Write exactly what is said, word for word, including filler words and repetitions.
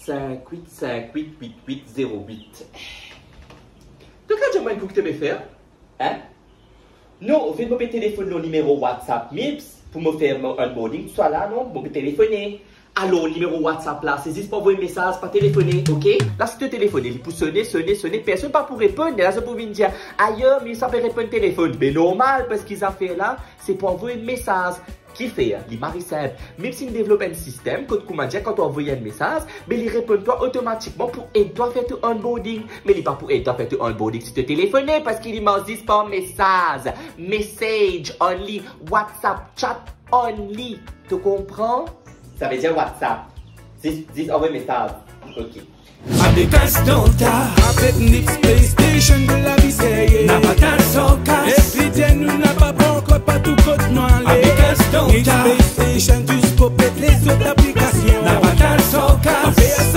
Sink wit sink wit wit wit zero wit. To kapav dir mwa ki to pe fer? Hein? Non, anfet mo pe telefonn lor nimero WhatsApp Mips pou mo fer mo onboarding, tousala, non? Mo pe telefone. Alor, nimero WhatsApp la, se zis pou avoy mesaz, pa telefone, ok? La, si to telefone, li pou sone, sone, sone, personn pa pou reponn. La, zot pou vinn dir, "Ayo, Mips pa pe reponn telefonn." Me normal, parski zafer la, se pou avoy mesaz. Kifer? Li mari sinp. Mips inn devlop enn sistem kot, koumadir, kan to avoy enn mesaz, be li reponn twa otomatikman pou ed twa fer to onboarding. Me li pa pou ed twa fer to onboarding si to telefone, parski li mars zis par mesaz. Message only, WhatsApp chat only. To konpran? Savedir WhatsApp. Zis, zis avoy mesaz. Ok. Avec Ace Dental, avec Nix Space Station, de la vie sérieux. Napa tal san kas. Epi dir nou napa pankor partou kot nou ale. Avec Ace Dental. Nix Space Station, zis pou pet lezot aplikasion. Napa tal san kas. Avek